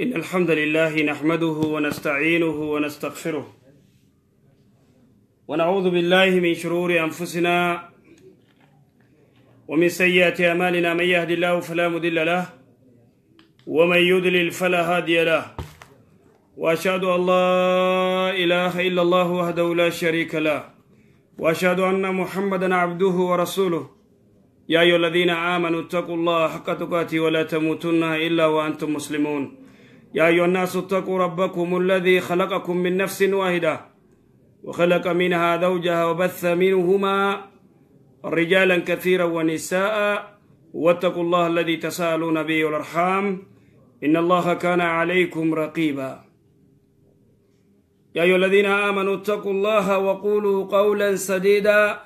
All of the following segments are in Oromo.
إن الحمد لله نحمده ونستعينه ونستغفره ونعوذ بالله من شرور أنفسنا ومن سيئات أعمالنا، من يهد الله فلا مضل له ومن يضلل فلا هادي له، وأشهد أن لا إله إلا الله وحده لا شريك له، وأشهد أن محمدا عبده ورسوله. يا أيها الذين آمنوا اتقوا الله حق تقاته ولا تموتن إلا وأنتم مسلمون. يا أيها الناس اتقوا ربكم الذي خلقكم من نفس واحدة وخلق منها زوجها وبث منهما رجالا كثيرا ونساء، واتقوا الله الذي تساءلون به والأرحام إن الله كان عليكم رقيبا. يا أيها الذين آمنوا اتقوا الله وقولوا قولا سديدا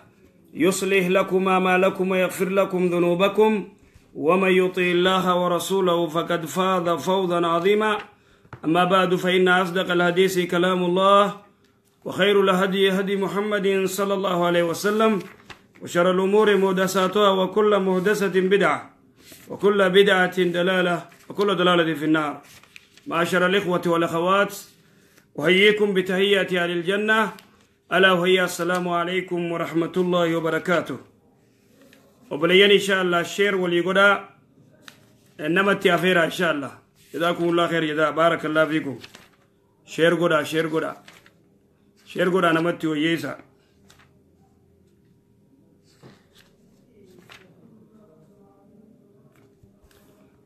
يصلح لكم أعمالكم ويغفر لكم ذنوبكم، ومن يطع الله ورسوله فقد فاز فوزا عظيما. أما بعد، فإن أصدق الحديث كلام الله، وخير الهدي هدي محمد صلى الله عليه وسلم، وشر الأمور محدثاتها، وكل محدثة بدعة، وكل بدعة دلالة، وكل دلالة في النار. معاشر الإخوة والأخوات، أحييكم بتحية أهل الجنة، ألا وهي السلام عليكم ورحمة الله وبركاته. وبليان إن شاء الله الشير واليقدا نمت أفيرا إن شاء الله. جزاكم الله خير جزاء، بارك الله فيكم. شير قدا شير قدا شير قدا نمت ويسا.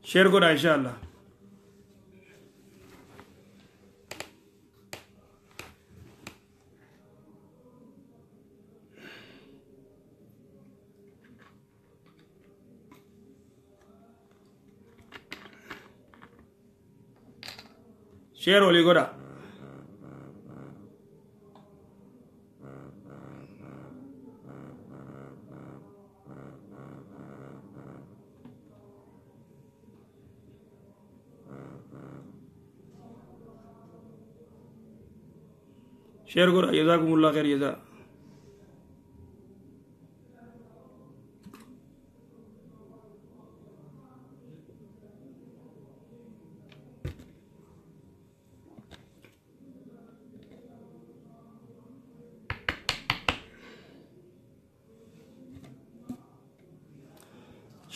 شير قدا إن شاء الله. شير ولي قدا. شير قدا، جزاكم الله خير جزاء.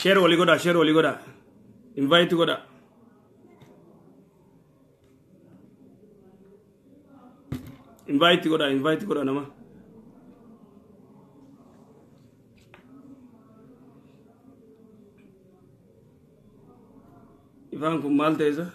شير ولي قدا، شير ولي قدا، invite قدا. Invite godha, invite godha nama. Ifaan kun maal ta'e isa?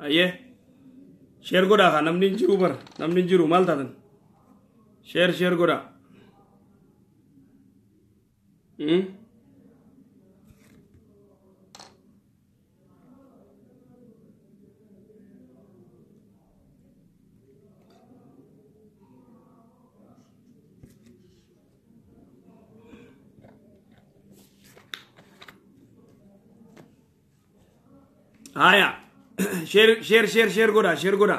Ayyee, share godhaa kaa, namni hin jiru bara, namni hin jiru maal taatan? Share share godhaa. Haya. Share share share share godha, share godha.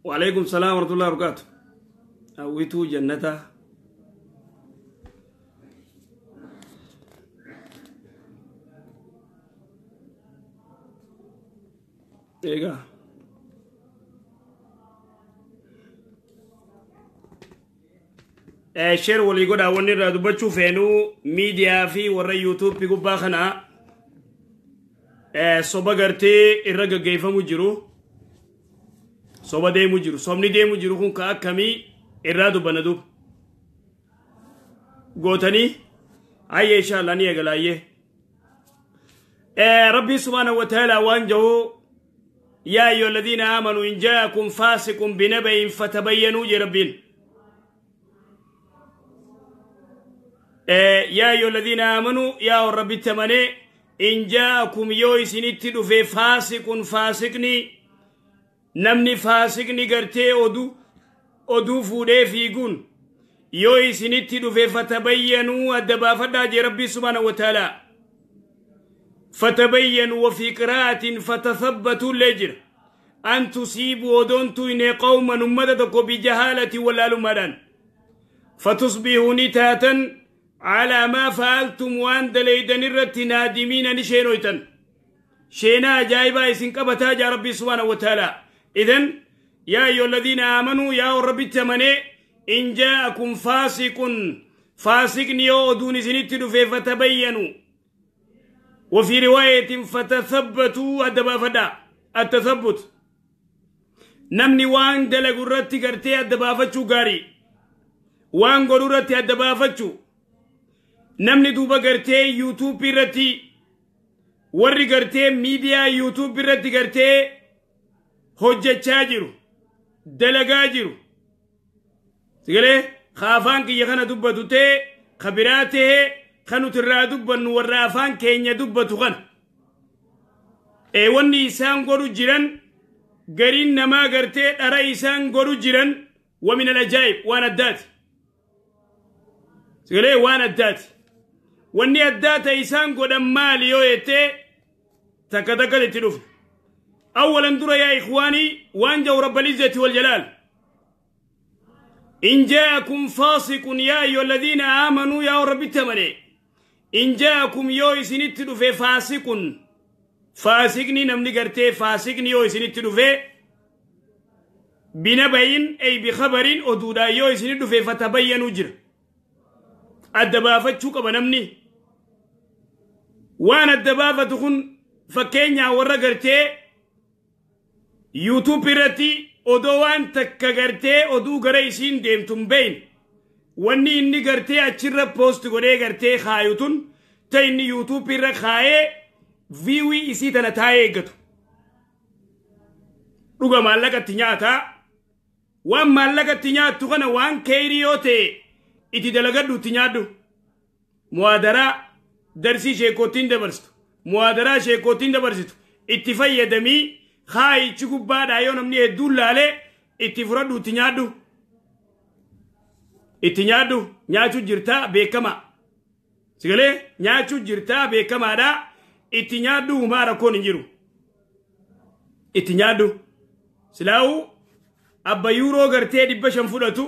وعليكم السلام ورحمة الله وبركاته. هويتو جنة. Egaa share walii godhaa. Wanni irraa dubbachuu feenuu miidiyaa fi warra yuutuubii gubbaa kanaa soba gartee irra gaggeeffamu jiru, soba deemu jiru, sobni deemu jiru kun ka akkamii irraa dubbanna duuba gootanii. Ayyee, inshallah ni eegala. Ayyee, rabbii subhaanahu wa ta'ala waan jahu: يا أيها الذين آمنوا إن جاءكم فاسق بنبأ فتبينوا. جي ربين: يا أيها الذين آمنوا، يا رب التمني، إن جاءكم yoo isinitti dhufe فاسق faasiqni, namni faasiqni gartee oduu fuudhee fiiguun Yoo isinitti dhufe fatabayyanuu adda baafadhaa jee Rabbii subhaanahu wa ta'aalaa. Fatabayyanuu wa fi qiraa'atin fatathabbatuu illee jira. An tusiibuu odoon tuyne qawman ummata tokko bijahaalati wallaalummaadhaan. Fatusbihuu ni taatan calaa maa fa'altum waan dalaydan irratti naadimiina ni sheenoytan. Sheenaa ajaa'ibaa isin qabataa jaa Rabbii subhaanahu wa ta'aalaa. Idan yaa ayyuha alladhiina aamanuu, yaa rabbitti amanee, in jaa'akum faasiqun, faasiqni yoo oduun isinitti dhufe, fatabayyanu. وفي رواية فتثبتوا, adda baafadhaa. التثبت, namni waan dalagu irratti gartee adda baafachuu gaarii, waan godhu irratti adda baafachuu. Namni duuba gartee YouTube irratti, warri gartee miidiyaa YouTube irratti gartee hojjechaa jiru, dalagaa jiru, sigalee ka afaan kiyya kana dubbatu ta'e, ka biraa ta'e, kan nuti irraa dubbannu warra afaan keenya dubbatu kana. Ee, wanni isaan godhu jiran, gariin namaa gartee dhara isaan godhu jiran, ومن العجائب, waan addaati. Sigalee waan addaati. Wanni addaa ta'e isaan godhan maali yoo jettee, takka takka itti dhufe. أولا dura يا إخواني, waan jahu رب العزة والجلال: إن جاءكم فاسق, يا أيها الذين آمنوا, يا رب تمني, إن جاءكم yoo isinitti dhufe, فاسق, faasiqni, namni gartee faasiqni yoo isinitti dhufe, بنبإ أي بخبر, oduudhaan yoo isinitti dhufe, فتبينوا jira. Adda baafachuu qaba namni. Waan adda baafatu kun, fakkeenyaa warra gartee YouTube irratti odoo waan takka gartee oduu gara isiin deemtu hin beeyne, wanni inni gartee achirra post godhee gartee kaayu tun, ta inni YouTube irra kaayee view isii tana taa'ee eeggatu. Dhuga maallaqatti nyaataa, waan maallaqatti nyaattu kana waan keeyrii yoo ta'e itti dalagadhu, itti nyaadhu. Muwaadaraa darsii sheekootiin dabarsitu, muwaadaraa sheekootiin dabarsitu itti fayyadamii kaayichi gubbaadhaa yoo namni hedduun laalee itti fudhadhu, itti nyaadhu. Itti nyaadhu, nyaachuu jirtaa beekamaa. Sigalee nyaachuu jirtaa beekamaadha. Itti nyaadhu, humaa rakkoon hin jiru. Itti nyaadhu. Silaa'uu abba yuuroo gartee 500 fudhatu,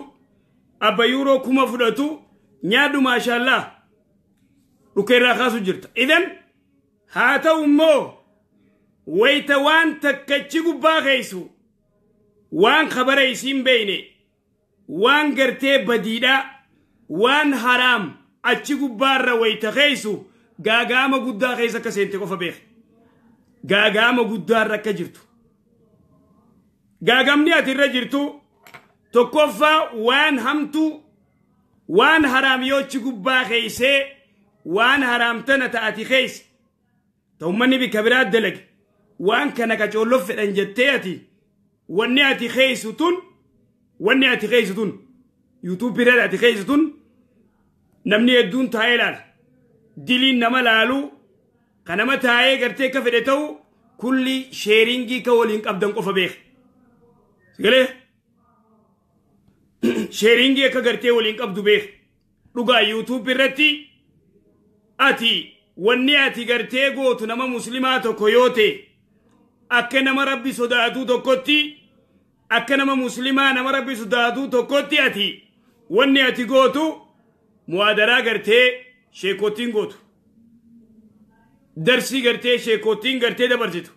abba yuuroo 1000 fudhatu, nyaadhu, maashaallaa, dhukeerraa kaasu jirta. Idan haa ta'u immoo wayta waan takkachi gubbaa keeysu, waan kabara isiin beeyne, waan gartee badiidha, waan haraam achi gubbaarra wayta keeysu, gaagaama guddaa keessa akka seente qofa beek. Gaagaama guddaarra akka jirtu. Gaagamni ati irra jirtu tokkoffaa waan hamtuu, waan haraam yoo achi gubbaa keeysee, waan haraam tana ta'ati keeyse, ta ummanni bikka biraa dalage, waan kana qacoollof fedhan jettee ati wanni ati keeysu tun, wanni ati keeysu tun, YouTube irra ati keeysu tun, namni hedduun taa'ee ilaala. Diliin nama laaluu ka nama taa'ee gartee ka fedhe ta'u kulli sharing ka waliin qabdan qofa beeka. Sigalee sharing akka gartee waliin qabdu beeka. Dhugaa YouTube irratti ati wanni ati gartee gootu, nama muslimaa tokko yoo ta'e, akka nama Rabbi sodaatuu tokkotti, akka nama muslimaa nama Rabbi sodaatuu tokkotti, ati wanni ati gootu muwaadaraa gartee sheekootiin gootu, darsii gartee sheekootiin gartee dabarsitu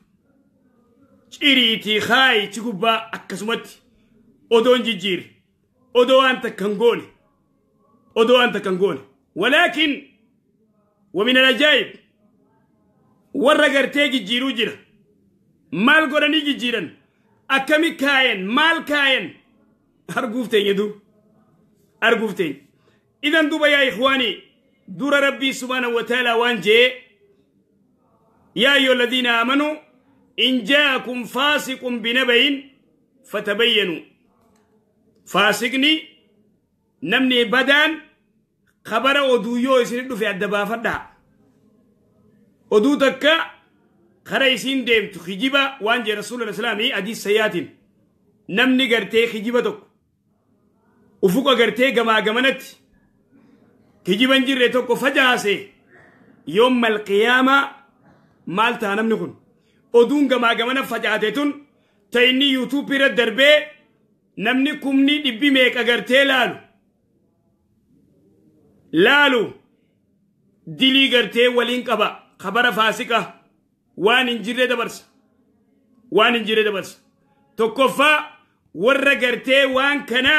ciriitii kaayichi gubbaa akkasumatti odoon jijjiirre, odoo waan takka hin goone, odoo waan takka hin goone. ولكن ومن العجائب, warra gartee jijjiiruu jira. Maal godhanii jijjiiran? Akkami kaayan? Maal kaayan? Arguuf teenya dur, arguuf teenya. Idan duba يا إخواني, dura Rabbii سبحانه وتعالى waan jee: يا أيها الذين آمنوا إن جاءكم فاسق بنبإ فتبينوا. Faasiqni, namni badaan, khabara oduu yoo isin dhufe adda baafadhaa. Oduu takka kara isiin deemtu kijiba waan jee rasuula islaamii hadiis sayyaatiin, namni gartee kijiba tokko Ufuqa gartee gamaa gamanatti kijiban jirre tokko facaase yawmal qiyaamaa maal ta'a namni kun oduun gamaa gamana facaate tun ta inni yuutuubii irra darbee namni kumni dhibbi meeqa gartee laalu laalu dilii gartee waliin qaba khabara faasiqa waan hin jirre dabarsa waan hin jirre dabarsa tokkoffaa warra gartee waan kana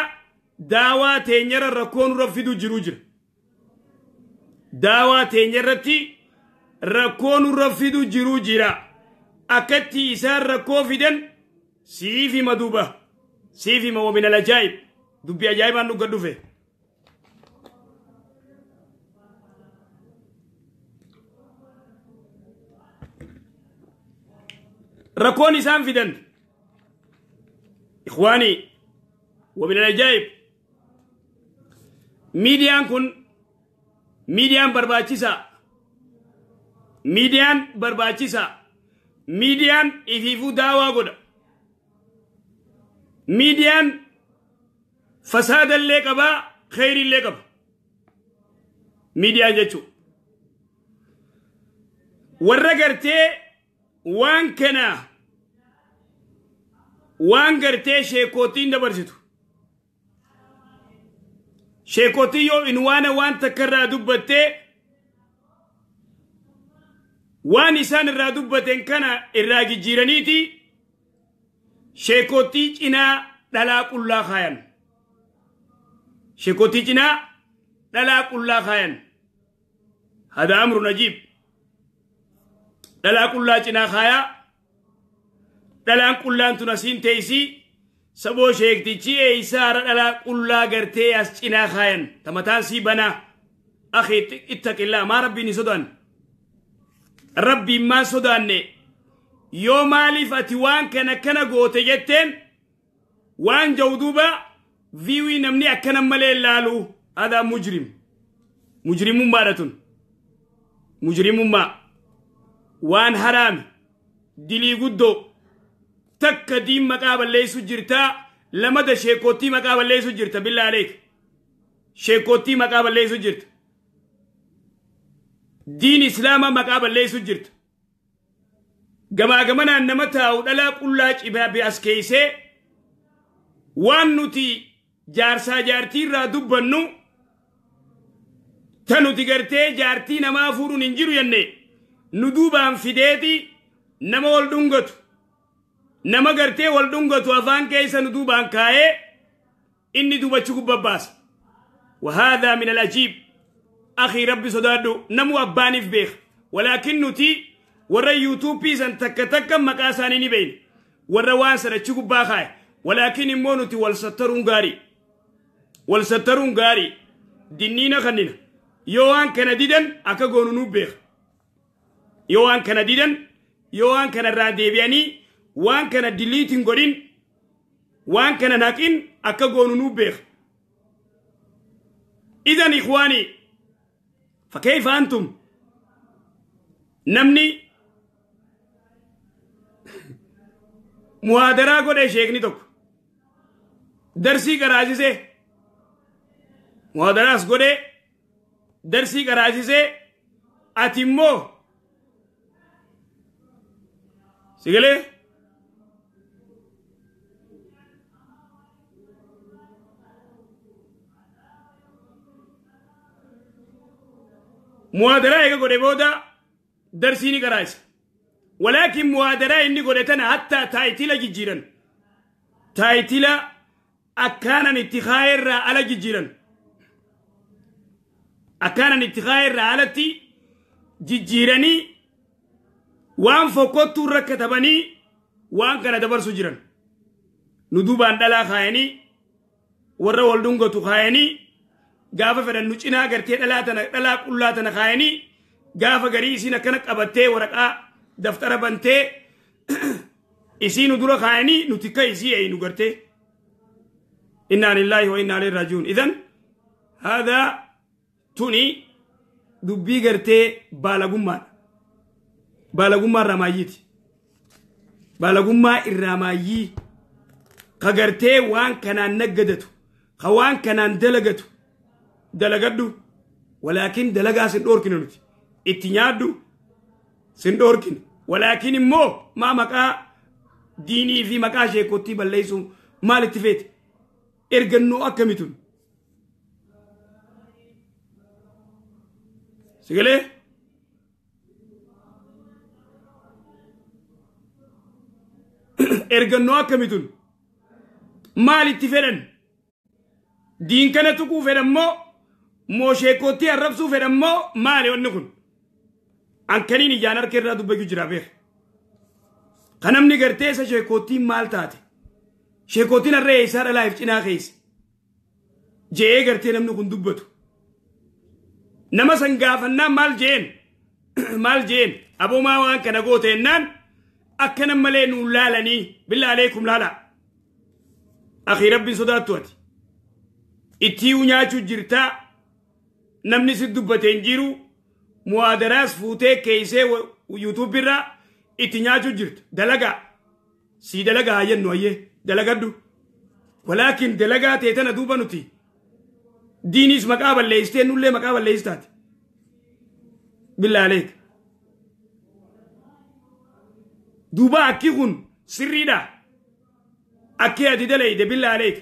daawaa teenyarra rakkoo nurra fidu jiru jira daawaa teenyarratti rakkoo nurra fidu jiru jira akkatti isaan rakkoo fidan siif hima duuba siif hima wa min alajaa'ib dubbii ajaa'ibaan nu gad dhufe rakkoon isaan fidan ikhwaanii wa min alajaa'ib miidiyaan kun miidiyaan barbaachisaa miidiyaan barbaachisaa miidiyaan ifiifuu daawaa godha miidiyaan fasaadallee qabaa kheyrillee qaba miidiyaan jechuu warra gartee waan kana waan gartee sheekootiin dabarsitu sheekootiin yoo inwaana waan takka irraa dubbattee waan isaan irraa dubbateen kana irraa jijjiiraniiti sheekootii cinaa dhalaa qullaa kaayan sheekootii cinaa dhalaa qullaa kaayan hada amru najiib dhalaa qullaa cinaa kaayaa dhalaan qullaan tun asiin teessii saboo sheektichi eeysaara dhalaa qullaa gartee as cinaa kaayan tamataan sii banaa akhi ittaqillaa maa rabbiin hin sodaanne rabbiin maan sodaanne yoo maaliif ati waan kana kana goote jetteen waan jahu duuba viiwii namni akkana malee laalu adaa mujrim mujrimummaadha tun mujrimummaa waan haraami dilii guddoo takka diin maqaa balleessu jirta lamada sheekootii maqaa balleessu jirta billaa aleek sheekootii maqaa balleessu jirta diin islaamaa maqaa balleessu jirta gamaa gamanaan nama taa'u dhalaa qullaa cibaa as keeysee waan nuti jaarsaa jaartii irraa dubbannu ta nuti gartee jaartii namaa fuudhuun hin jiru jenne nu duubaan fideeti nama wal dhungatu nama gartee wal dhungatu afaan keessa nu duubaan kaa'ee inni duubachi gubbabbaasa وهذا من العجيب أخي ربي صدادو نمو أباني في بيخ ولكن نتي ورا يوتيوب سن تك تك مقاساني نبين ورا وان سن تشوب باخاي ولكن مونتي والسترون غاري والسترون غاري دينينا خنينا يوان كنديدن أكا غونو نوبيخ يوان كنديدن يوان كان راديبياني وان كان ديليتين غورين وان كان ناكين أكا غونو نوبيخ إذن إخواني فكيف أنتم نمني muhaadaraa godhe sheekni tokko darsii qaraasise muhaadaraas godhe darsii qaraasise ati immoo sigalee muhaadaraa eega godhe booda darsii ni qaraasise ولكن muhaadaraa inni godhe tana hattaa taayitila jijjiiran taayitila akkaanan itti kaayerraa ala jijjiiran akkaanan itti kaayerraa alatti jijjiiranii waan fokkottuu irra katabanii waan kana dabarsu jiran nu duubaan dhalaa kaayanii warra wal dhungatu kaayanii gaafa fedhan nu cinaa gartee dhalaa tana dhalaa qullaa tana kaayanii gaafa garii isiin akkana qabattee waraqaa daftara bantee isii nu dura kaayanii nuti ka isii eeynu gartee innaa lillaahi wa innaa ilayhi raaji'uun idan haadaa tuni dubbii gartee baalagummaadha baalagummaa irraa maayyiiti baalagummaa irraa maayyii ka gartee waan kanaan naggadatu Ka waan kanaan dalagatu dalagadhu. Walaakin dalagaa sin dhoorkine nuti. Itti nyaadhu sin dhoorkine. Walaakin immoo maa maqaa diinii fi maqaa sheekottii balleessuun maal itti feete? Ergannoo akkamitun? Sigalee? Ergannoo akkamitun? Maal itti fedhan? Diin kana tuquu fedhan moo sheekottii arrabsuu fedhan moo maali wanni kun? Ankaniin ijaan harka irraa dubbachuu jira beeka. Ka namni gartee isa sheekottiin maal taate? Sheekottiin har'a eessaa dhalaaf cinaa keessa? Je'ee gartee namni kun dubbatu. Nama san gaafannaan maal je'een? Maal je'een? Aboomaa waan kana goote jennaan akkana malee nuun laalanii billaa aleekum laalaa. Akii rabbiin sodaattu ati. Ittiiyu nyaachuu jirtaa namni si dubbate hin jiru muwaadaraas fuutee keeysee yuutuub irraa itti nyaachuu jirtu dalagaa sii dalagaa haa jennu ayyee dalagadhu walaakin dalagaa ta'e tana duuba nuti diiniis maqaa balleessitee nullee maqaa balleessitaati billaa aleek duuba akki kun sirriidha akki ati dalayde billaa aleek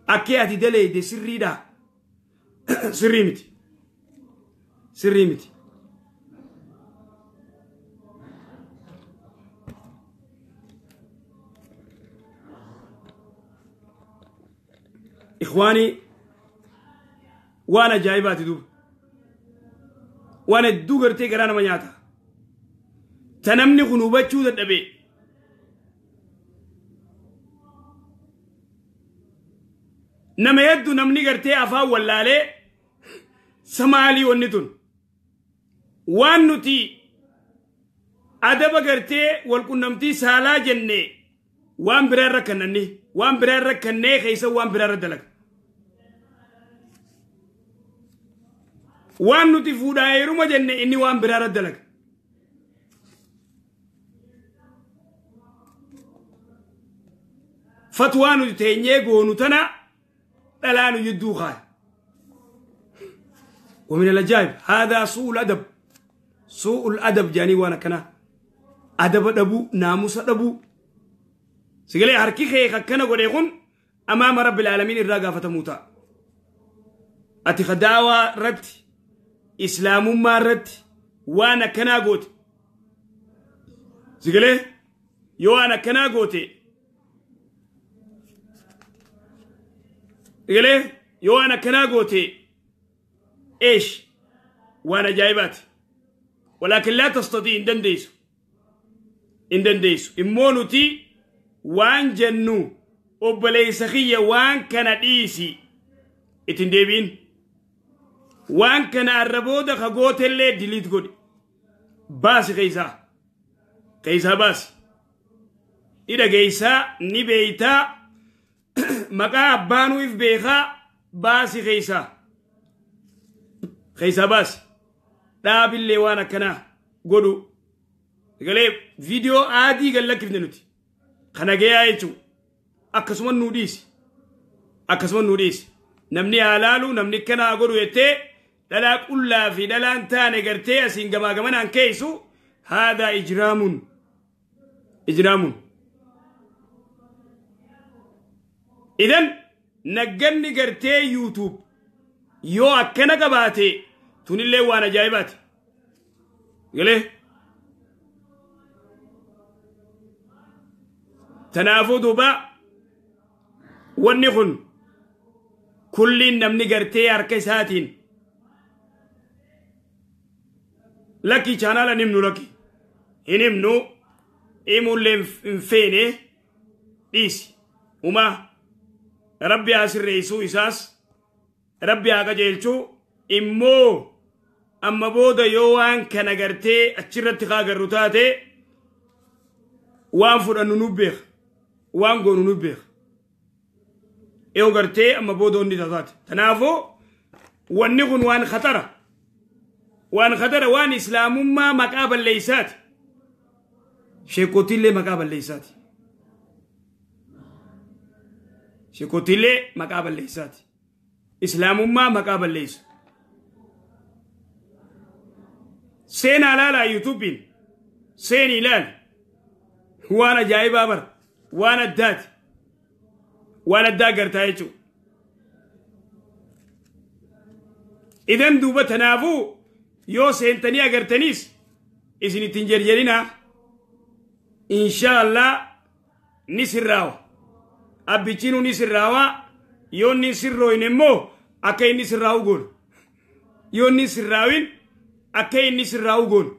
akki ati dalayde sirriidha sirrii miti sirrii miti. Ikhwaani waan ajaa'ibaati duuba waan hedduu gartee garaa nama nyaata ta namni kun hubachuu dadhabe nama hedduu namni gartee afaan wallaalee samaalii wanni tun waan nuti adaba gartee walqunnamtii saalaa jenne waan biraa irra kannanni waan biraa irra kannee keessa waan biraa irra dalaga waan nuti fuudhaa heeruma jenne inni waan biraa irra dalaga. Fatwaa nuti teenyee goonu tana dhalaa nu jidduu kaaya. ومن العجائب هذا سوء الأدب سوء الأدب جاني وانا كنا أدب دبو ناموس دبو سيقولي هركي خيخ كنا قد أمام رب العالمين الرقا فتموتا أتخداوة رد إسلام ما رد وانا كنا قوت سيقولي يو أنا كنا قوتي سيقولي يو أنا كنا قوتي إيش وأنا جايبات ولكن لا تستطيع إن دنديسو إن دنديسو إمونتي وان جنو وبليسخية وان كان ديسي اتندبين وان كان الربودة خقوت اللي ديليت قد باس قيسا قيسا باس إذا قيسا نبيتا مقا بانو إف بيخا باس قيسا قيسا باس دابل وانا كنا قدو قال فيديو عادي قال لك نوتي خنا جاي akkasuma nu dhiisi akkasuma nu dhiisi namni halaalu namni kana godhu jettee dhalaa qullaa fi dhalaan taane gartee asiin gamaa gamanaan keessu haadaa ijraamun ijraamun idan nagganni gartee yuutuub yoo akkana qabaate tunillee waan ajaa'ibaati galee tanaafuu duuba wanni kun kulliin namni gartee harka isaatiin lakki chaanaala himnu lakki hin himnu himullee hin feene dhiisi uma rabbi haa sirreessuu isaas rabbi haa qajeelchuu immoo amma booda yoo waan kana gartee achirratti haa agarru taate waan fudhannu nu beeka waan goonu nu beeka yoo gartee amma booda onni taate tanaafuu wanni kun waan khatara waan khatara waan islaamummaa maqaa balleeysaati sheekotiillee maqaa balleeysaati. Sheekotillee maqaa balleessaati. Islaamummaa maqaa balleessa. Seenaa laalaa yuutuubiin seeni ilaali. Waan ajaa'ibaa bara. Waan addaati. Waan addaa gartaa jechuudha. Idan duuba tanaafuu yoo seentanii agartaniis isin ittiin jarjarinaa inshaallah ni sirraawa. Abbichiinuu ni sirraawaa yoo inni sirrooyne immoo akka inni sirraa'u goona. Yoo inni sirraawin akka inni sirraa'u goona.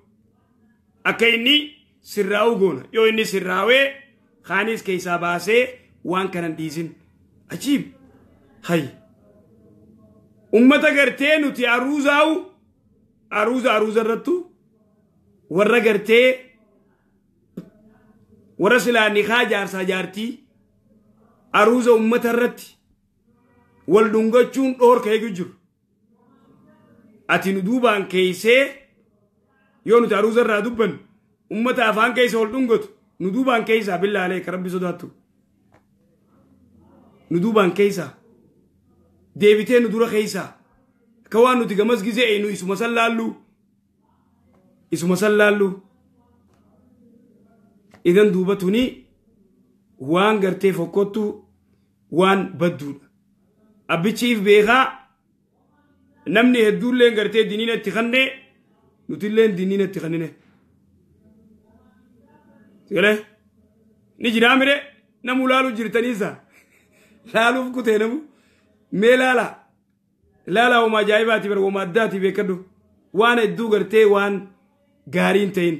Akka inni sirraa'u goona. Yoo inni sirraawee kaanis keessaa baasee waan kanan dhiisin. Ajiib! Hay! Ummata gartee nuti aruuzaa'u aruuza aruuza irrattu warra gartee warra silaa nikaa jaarsaa jaartii aruuza ummata irratti wal dhungachuun dhoorka eegu jiru. Ati nu duubaan keeysee yoo nuti aruuza irraa dubbannu ummata afaan keessa wal dhungatu nu duubaan keeysaa billaa aleeka rabbi sodaattu. Nu duubaan keeysaa deebitee nu dura keeysaa akka waan nuti gamas gizee nu isuma san laallu isuma san laallu. Idan duuba tuni waan gartee fokkottu waan badduudha. Abbichiif beekaa namni hedduulleen gartee diniina itti kannee nutilleen diniina itti kannine. Sigalee ni jiraa mire namu laalu jirtaniisa laaluuf kutee namu mee laala laala wama ajaa'ibaati bara wama addaati beekadhu waan hedduu gartee waan gaarii hin ta'in.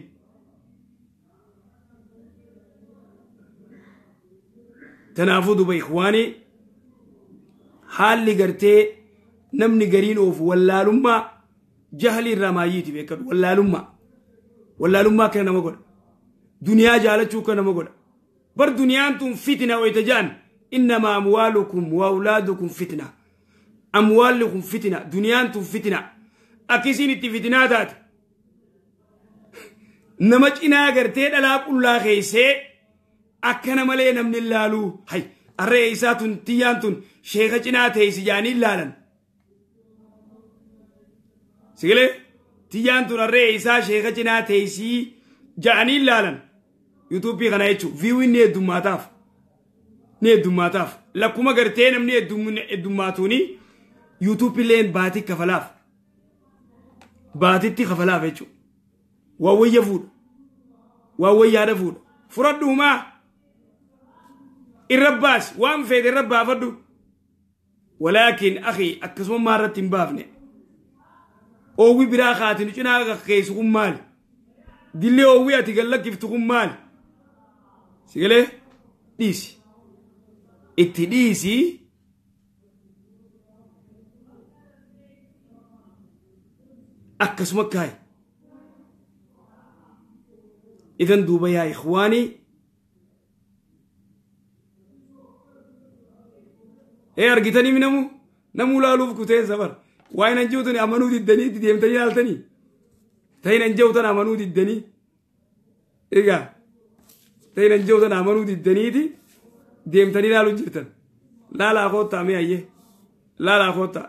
Tanaafuu duuba ikhwaanii haalli gartee namni gariin oofu wallaalummaa jahli irraa maayyiiti beekadhu wallaalummaa wallaalummaa kana nama godha. Duniyaa jaalachuu kana nama godha. Bar duniyaan tun fitina wayita ja'an innamaa amwaalukum wa awlaadukum fitina. Amwaalukum fitina duniyaan tun fitina. Akkisiin itti fitinaa taate nama cinaa gartee dhalaa qullaa keessee akkana malee namni laaluu hay arree isaa tun tiyyaan tun sheeka cinaa teessi jaanii laalan. Sigilee tiyyaan tun arree isaa sheeka cinaa teessii jaanii laalan. Yuutuubii kana jechuun viiwwiin ni heddummaataaf. Ni heddummaataaf. Lakkuma gartee namni heddummaatuuni yuutuubiileen baatii kafalaaf. Baatitti kafalaaf jechuudha. Waan wayya fuudha. Waan wayyaadha fuudha. Fudhadhuumaa irra baasi waan feete irra baafadhu. Walaakin akhi akkasuma maarratti hin baafne. Oowwi biraa kaati nu cinaa keessu kun maali? Dillee oowwi ati gallakkiftu kun maali? Sigalee dhiisi. Itti dhiisi. Akkasuma kaayi. Idan duuba yaa ikhwaanii argitanii namu namuu laaluuf kuteen safar waa inan jiwtani amanuu diddanii itti deemtanii laaltanii ta'inan jiwtan amanuu diddanii egaa ta'inan jiwtan amanuu diddaniiti deemtanii laaluu jirtan laalaa koottaa mee ayyee laalaa koottaa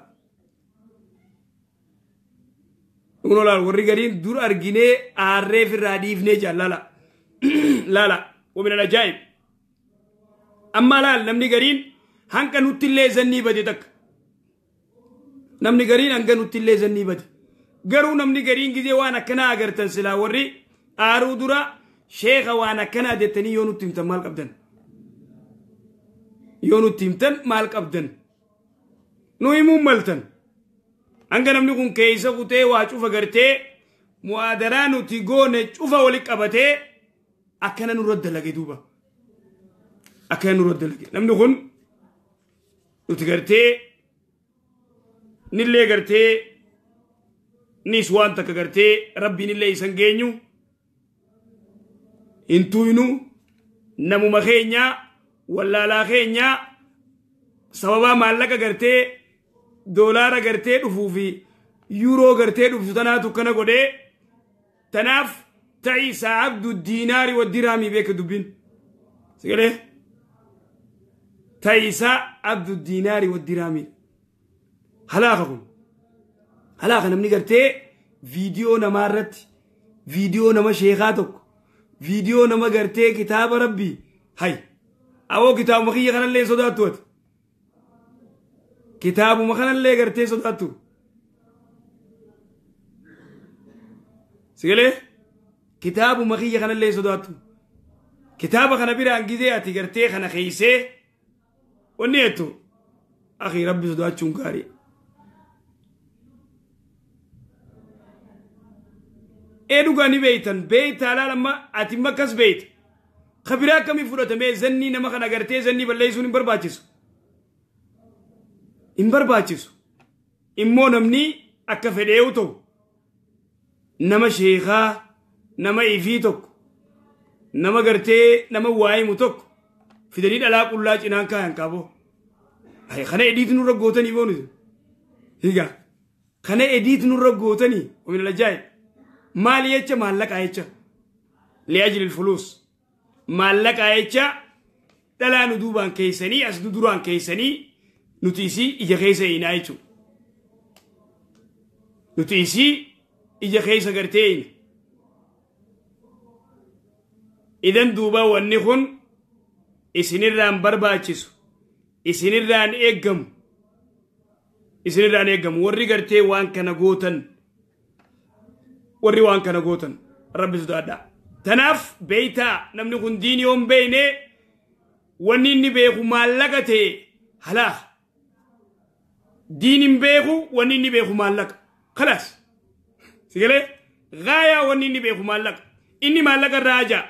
kunoo laal warri gariin dur arginee aarree firraa dhiifnee jaan laala laala wamin alajaa'ib amma laal namni gariin hanqa nutti illee zannii bade takka namni gariin hanga nutti illee zannii bade garuu namni gariin gizee waan akkanaa agartan silaa warri aaruu dura sheeka waan akkanaa jettanii yoo nutti himtan maal qabdan yoo nutti himtan maal qabdan nu himuun maltan hanga namni kun keessa kutee waa cufa gartee mu'aadaraa nuti goone cufa wali qabatee akkana nurra dalage duuba akkana nurra dalage namni kun nuti gartee nillee gartee nis waan takka gartee rabbiin illee isan geenyu hin tuynu namuma keenya wallaalaa keenya sababaa maallaqa gartee doolaara gartee dhufuu fi yuuroo gartee dhuftu tanaatu kana godhee tanaaf ta'isaa abdu diinaari wa diraamii beeka dubbiin sigalee Taysa abdu diinaari waddiraamii. Halaaka kun. Halaaka namni gartee viidiyoo namaa irratti, viidiyoo nama sheekaa tokko, viidiyoo nama gartee kitaaba rabbii. Hay. Awoo kitaabuma kiyya kanallee sodaattu ati. Kitaabuma kanallee gartee sodaattu. Sigalee kitaabuma kiyya kanallee sodaattu. Kitaaba kana biraan gizee ati gartee kana keeysee wanni jettu akhi rabbi sodaachuun gaarii. Ee dhugaa ni beeytan beeytaa laal amma ati makkas beeyta. Kabiraa akkamii fudhatamee zannii nama kana gartee zannii balleessuun hin barbaachisu. Hin barbaachisu. Immoo namni akka fedheewu ta'u nama sheekaa nama ifii tokko nama gartee nama waayimu tokko fidanii dhalaa qullaa cinaan kaayan qabu. Kana ediitu nurra gootanii boonu. Higa. Kana ediitu nurra gootanii. Omina lajaa'ib. Maali jecha maallaqaa jecha. Li'ajli fuluus. Maallaqaa jecha dhalaa nu duubaan keessanii as duraan keessanii nuti isii ija keessa hiinaa jechuudha. Nuti isii ija keessa gartee hiina. Idan duuba wanni kun isinirraan barbaachisu, isinirraan eeggamu, isinirraan eeggamu. Warri gartee waan kana gootan, warri waan kana gootan rabbi sodaadhaa. Tanaaf beeytaa namni kun diinii yoon beeyne wanni inni beeku maallaqa ta'e halaaka. Diin hin beeku wanni inni beeku maallaqa. Khalaas. Sigalee gaayaa wanni inni beeku maallaqa. Inni maallaqa irraa ajaa.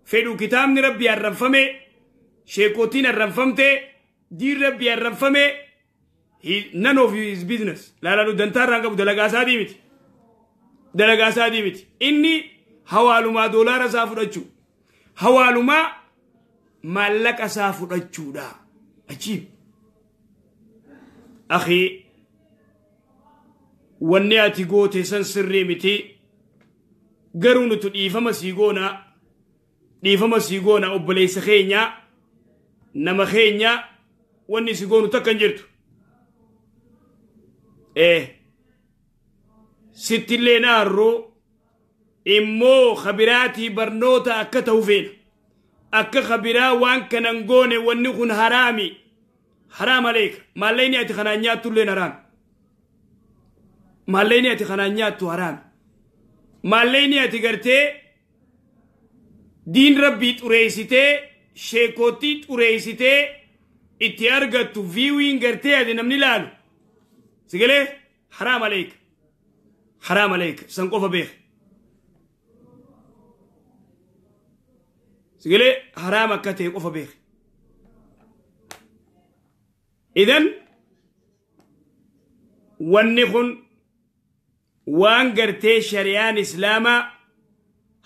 Fedhu kitaabni rabbi arranfame, sheekotiin arranfamte, diin rabbi arranfame, none of his business. Laalaa dantaa irraan qabu dalagaa isaatii miti. Dalagaa isaatii miti. Inni hawaalumaa doolaara isaa fudhachuu. Hawaalumaa maallaqa isaa fudhachuudha. Ajiib. Akhi wanni ati goote san sirrii miti. Garuu nuti dhiifama sii goona. Dhiifama sii goona obboleessa keenya nama keenya wanni si goonu takka hin jirtu. Sittillee naarroo immoo khabiraatii barnoota akka ta'u feena. Akka khabiraa waan kanan goone wanni kun haraami. Haraam aleeka. Maallaqni ati kanaan nyaattu illee haraami. Maallaqni ati kanaan nyaattu haraami. Maallaqni ati gartee diin rabbii xureessitee sheekootii xureessitee itti argattu viiwiin gartee ati namni laalu. Sigalee haraam aleeka. Haraam aleeka. San qofa beeka. Sigalee haraam akka ta'e qofa beeka. Idan wanni kun waan gartee shari'aan islaamaa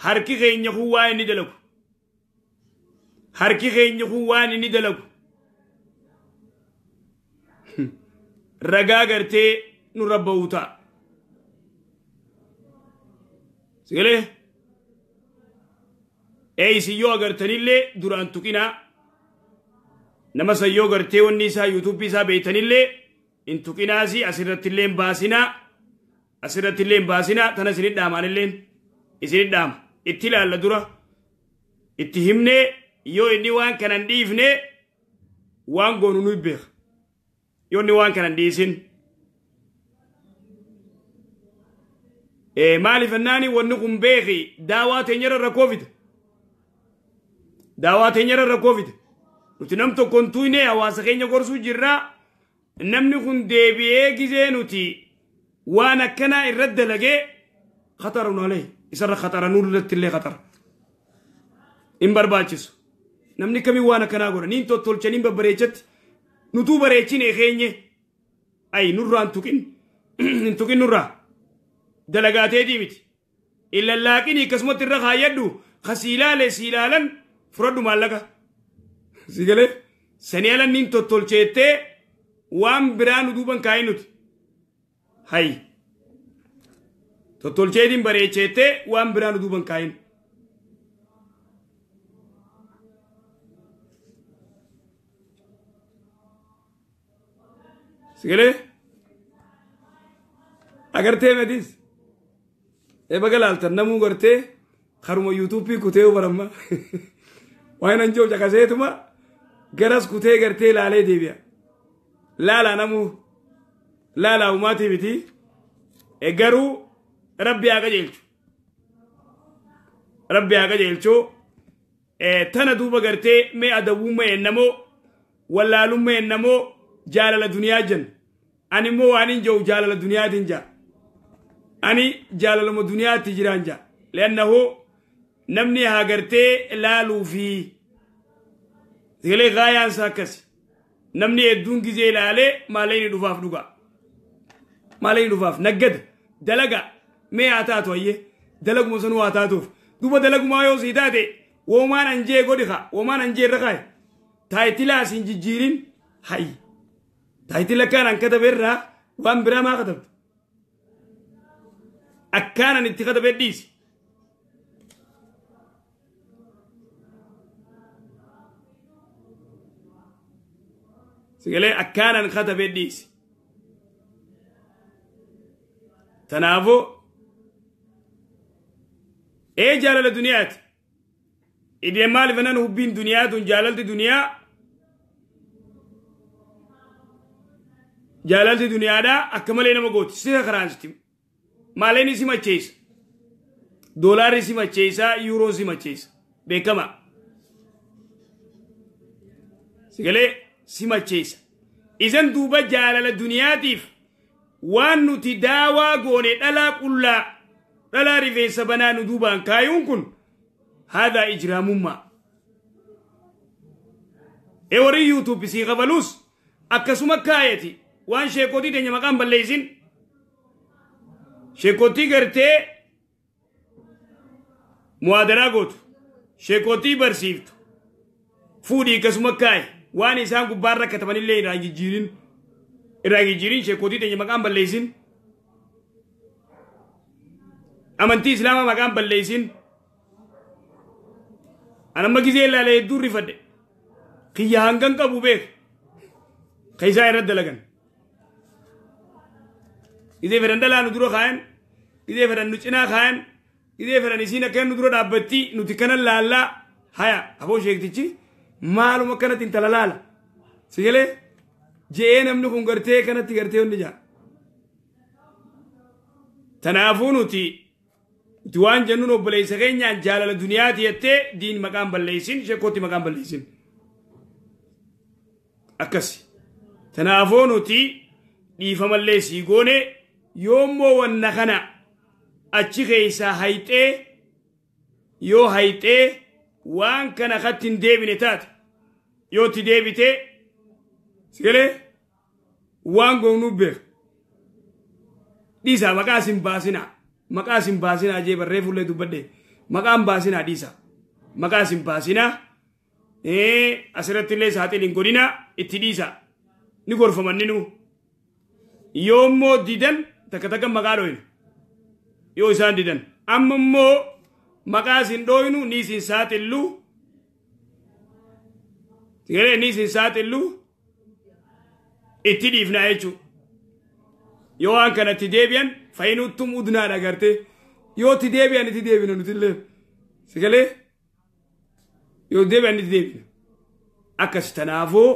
harki keenya kun waan inni dalagu. Harki keenya kun waan inni dalagu. Ragaa gartee nurra ba'uu ta'a. Sigalee isin yoo agartanillee duraan tuqinaa. Nama san yoo gartee wanni isaa yuutuubii isaa beeytanillee hin tuqinaasi asirrattillee hin baasinaa. Asirrattillee hin baasinaa. Tana isinit dhaamaanilleen isinit dhaama. Itti ilaalla dura. Itti himnee yoo inni waan kana hin dhiifne waan goonu nuyi beeka. Yoo inni waan kana hin dhiisin. Maaliif ennaani wanni kun beeki daawaa teenyarra rakkoo fida. Daawaa teenyarra rakkoo fida. Nuti nam tokko hin tuyne hawaasa keenya gorsuu jirraa. Namni kun deebi'ee gizee nuti waan akkanaa irratti dalagee khatarun alayhi. Isarra khatara nurratti illee khatara. Hin barbaachisu. Namni kamiin waan akkanaa godha. Niin tottolchanii babbareechatti nutuu bareechine keenye. Ay nurraa hin tuqin. Hin tuqin nurraa. Dalagaateetii miti. Illallaaqini akkasumatti irra kaayyadhu. Kasiilaale siilaalan fudhadhu maallaqa. Sigalee sanii ala niin tottolcheettee waan biraa nu duuban kaayin nuti. Hay. Tottolcheetiin bareecheettee waan biraa nu duuban kaayin. Sigalee agartee metis baga laaltan namuu gartee karuma yuutuubii kutee baramma waan an jiru caqaseetuma garas kutee gartee laalee deebi'a laalaa namuu laalaa umaatii miti garuu rabbi haa qajeelchu rabbi haa qajeelchu tana duuba gartee mee adawwummaa ennamoo wallaalummaa ennamoo jaalala duniyaa jenna ani immoo waan hin jiru jaalala duniyaatiin jaa ani jaalaluma duniyaatti jiraan jaa leannahu namni haa gartee laaluu fi sigalee gaayaan isaa akkasi namni hedduun gizee ilaalee maalayni dhufaaf dhuga maalayni dhufaaf naggada dalaga mee haa taatu ayyee dalaguma sanuu haa taatuuf duuba dalagumaa yoo sii taate woomaan anjee godhi kaa woomaan anjee irra kaaye taayitilaa asiin jijjiirin hayi taayitila kaan an katabe irraa waan biraa maa katabde akkaanan itti katabe dhiisi sigalee akkaanan katabe dhiisi tanaafuu jaalala duniyaati idee maaliif anan hubbiin duniyaa tun jaalalti duniyaa jaalalti duniyaadhaa akka malee nama gooti sira karaansitti maaleen si macheessa doolaarri si macheessa yuuroon si macheessa beekama sigalee si macheessa isan duuba jaalala duniyaatiif waan nuti daawaa goone dhalaa qullaa dhalaa rifeensa banaa nu duubaan kaayuun kun haadaa ijraamummaa warri yuutuub sii qabaluus akkasuma kaayati waan sheekotii teenya maqaan balleessin sheekotii gartee muwaadaraa gootu sheekotii barsiiftu fuudhii akkasuma kaaye waan isaan gubbaarra katabanillee irraa jijjiirin sheekotii teenya maqaan balleessin amantii islaamaa maqaan balleessin anamma gizee ilaalee hedduu rifadhe kiyya hangan qabu beek ka isaa irratti dalagan gizee fedhan dhalaa nu dura kaayan gizee fedhan nu cinaa kaayan gizee fedhan isiin akka nu dura dhaabbatti nuti kana laallaa haya aboo sheektichi maaluma akkanatti intala laala sigalee je'ee namni kun gartee kanatti gartee hundi jaa tanaafuu nuti waan jennuun obboleessa keenyaan jaalala duniyaati jettee diin maqaan balleessin sheekootti maqaan balleessin akkasi tanaafuu nuti dhiifamallee sii goone yoommoo wanna kana achi keessaa hayxee yoo hayxee waan kana katti hin deebine taate yoo itti deebite sigalee waan goonuu beeka dhiisaa maqaa isin baasinaa maqaa isin baasinaa jee barree fuullee dubbadhe maqaan baasinaa dhiisaa maqaa isin baasinaa asirratti illee saaxil hin godhinaa itti dhiisaa ni gorfamanni nu yoommoo didan takka takka maqaa dhooynu yoo isaan didan amma immoo maqaa isin dhooynu ni isin saaxillu sigalee ni isin saaxillu itti dhiifnaa jechuudha yoo waan kanatti deebi'an fayyinuttum udnaadha gartee yoo itti deebi'an itti deebina nutillee sigalee yoo deebi'an itti deebina akkas tanaafuu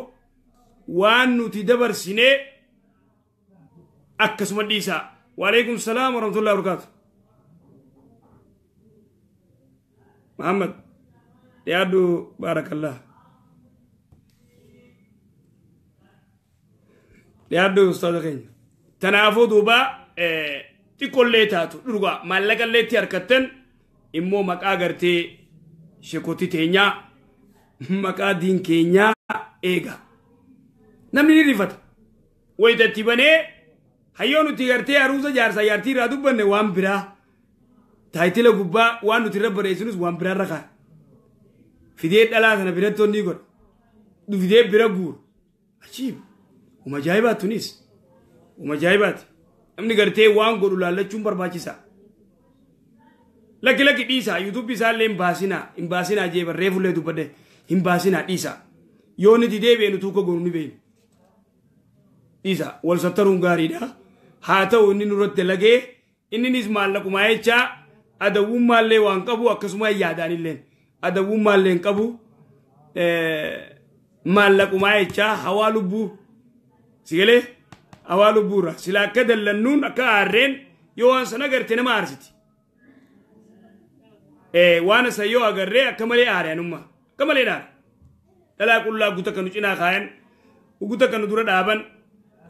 waan nuti dabarsinee akkasuma dhiisaa waalaikum salaam warahmatullahi wabarakaatu Muhammad dhiyaadhu baarakallah dhiyaadhu ustaaza keenya tanaafuu duuba xiqqollee taatu dhugaa maallaqallee itti harkattan immoo maqaa gartee sheekotii teenyaa maqaa diin keenyaa eega namni ni rifata wayitatti banee hayyoo nuti gartee aruusa jaarsaa jaartii irraa dubbanne waan biraa taayitila gubbaa waan nuti irra barreessinus waan biraa irra ka'a fidee dhalaa sana biratti onni godha fidee bira guura achiib uma ajaa'ibaat tunis uma ajaa'ibaati namni gartee waan godhu laallachuun barbaachisaa lakki lakki dhiisaa yuutuubii isaallee hin baasinaa jee barree fullee dubbadhe hin baasinaa dhiisaa yoo nuti deebi'e nuti akka goonu ni beekna. Isa wal sattaruun gaariidha. Haa ta'u inni nurratti dalagee inninis maallaqumaa jechaa adawwummaallee waan qabu akkasuma yaadaanillee adawwummaallee hin qabu maallaqumaa jechaa hawaa lubbuu sigalee hawaa lubbuurra sila akka dallannuun akka aarreen yoo waan sana agarte nama aarsiti. Waan isa yoo agarree akka malee aare anummaa akka malee aare dhalaa qullaa guta kan nu cinaa kaayan guta kan nu dura dhaaban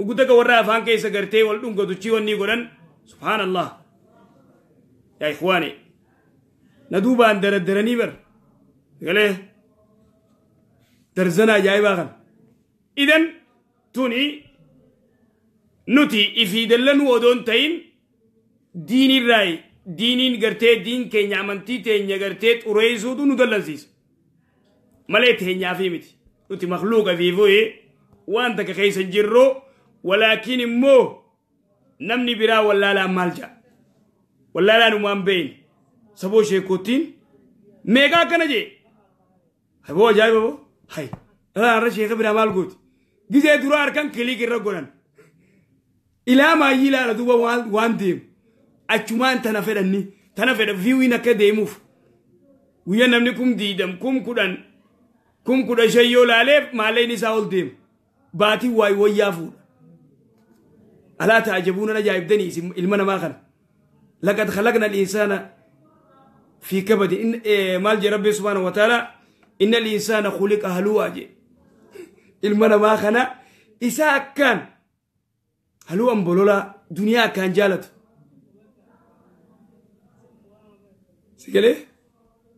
guta kan warra afaan keessa gartee wal dhungatuchi wanni godhan subhaanallah. Yaa ikhwaani na duubaan daraddaranii bar galee darzana ajaa'ibaa kana. Idan tuni nuti ifii dallanuu odoon ta'in diinirraayi diiniin gartee diin keenya amantii teenya gartee xureessuutu nu dallansiisa. Malee teenyaafii miti. Nuti makluuqa fiifuu waan takka keessa hin jirru walaakin immoo namni biraa wallaalaan maal ja'a? Wallaalaan uumaan beeyne saboo sheekottiin meeqa akkana jee? Haboo ajaa'iba boo? Hay dhalaan har'a sheeka biraa maal gooti? Gizee dura harkan kiliik irra godhan. Ilaa maayyii ilaala duuba waan deemu. Achumaan tana fedhanni tana fedha viiwiin akka deemuuf. Guyyaa namni 20,000 10,000 15,000 yoo ilaaleef maalleen isaa ol deema. Baatiin waayii wayyaa fuudha. Alaa ta'ajabuuna ajaa'ibdanii isin ilma namaa kana. Laqad khalaqna al-insaana fi kabadi. Maal jee Rabbi subhaanahu wa ta'ala inna al-insaana khuliqa haluu'a jee. Ilma namaa kana isaa akkaan haluu'an bololaa duniyaa akkaan jaalatu. Sigalee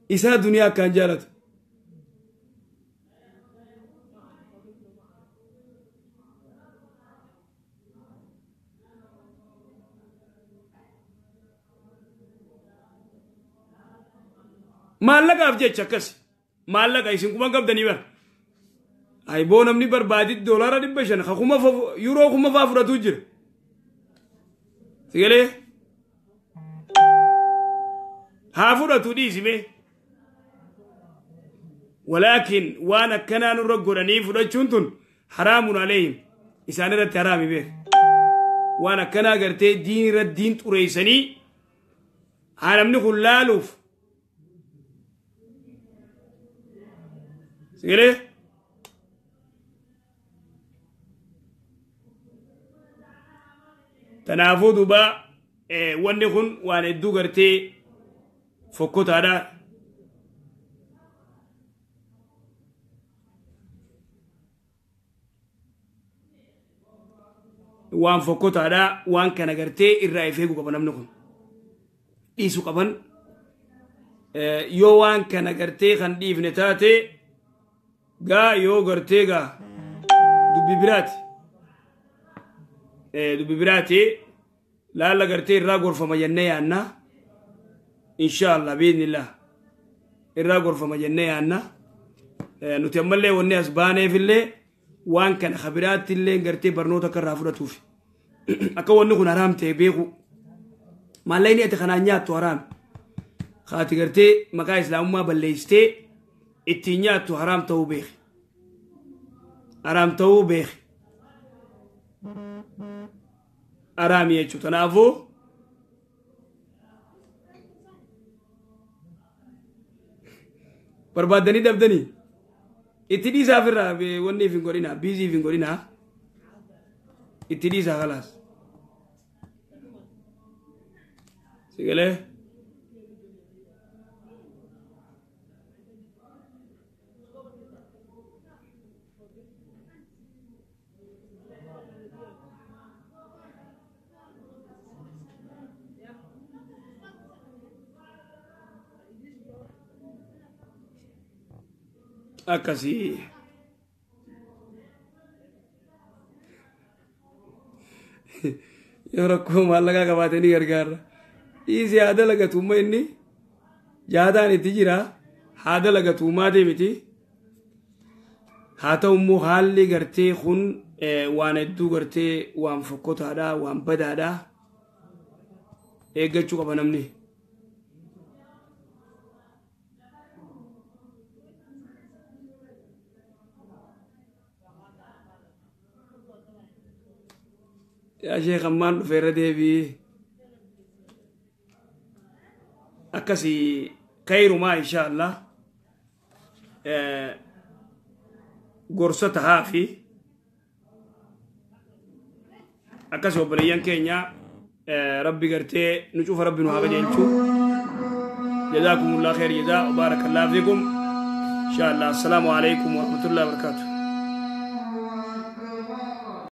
isaa duniyaa akkaan jaalatu. Maallaqaaf jecha akkas maallaqa isin kuma qabdanii bara. Ay boo namni barbaadi $500 ka kuma yuuroo kuma faa fudhatu jira. Sigalee haa fudhatu dhiisime. Walaakin waan akkanaa nurra godhanii fudhachuun tun haraamun alayhim isaan irratti haraami beek. Waan akkanaa gartee diin irra diin xureessanii haa namni kun laaluuf. Sigalee tanaafuu duuba wanni kun waan hedduu gartee fokkotaadha. Waan fokkotaadha waan kana gartee irraa if eeguu qaba namni kun. Dhiisuu qaban yoo waan kana gartee kan dhiifne taate gaa yoo gartee gaa dubbi biraati. Dubbi biraati laalla gartee irraa gorfama jennee yaanna. Inshaallah biidhnillah irraa gorfama jennee yaanna. Nuti ammallee wanni as baaneefillee waan kana kabiraatti illee gartee barnoota akka irraa fudhatuuf. Akka wanni kun haraam ta'e beeku. Maallaqni ati kanaan nyaattu haraam. Haati gartee maqaa islaamummaa balleessitee ittiin nyaattu haraam ta'uu beeki. Haraam ta'uu beeki. Haraami jechuudha. Kanaafuu barbaaddanii dhabdanii itti dhiisaa ofirraa wanni if hin godhinaa biizii if hin godhinaa itti dhiisaa khalaas. Sigalee akkasii. Yoo rakkoo maallaqaa qabaate ni gargaara. Dhiisi haa dalagatu inni jaadaan itti jira haa dalagatu maatee miti. Haa ta'u immoo haalli gartee kun waan hedduu gartee waan fokkotaadha waan badaadha eeggachuu qaba namni. Yaa sheekh, ammaan dhufe, irra deebii akkasii khayrumaa insha Allah gorsa tahaa fi akkasi. Obboleeyyan keenya, Rabbi gartee nu cufa Rabbi nu haa qajeelchu. Jazaakumullah khair jazaa, barakallahu fiikum, insha Allah. Assalaamu alaikum warahmatullahi wabarakatuh.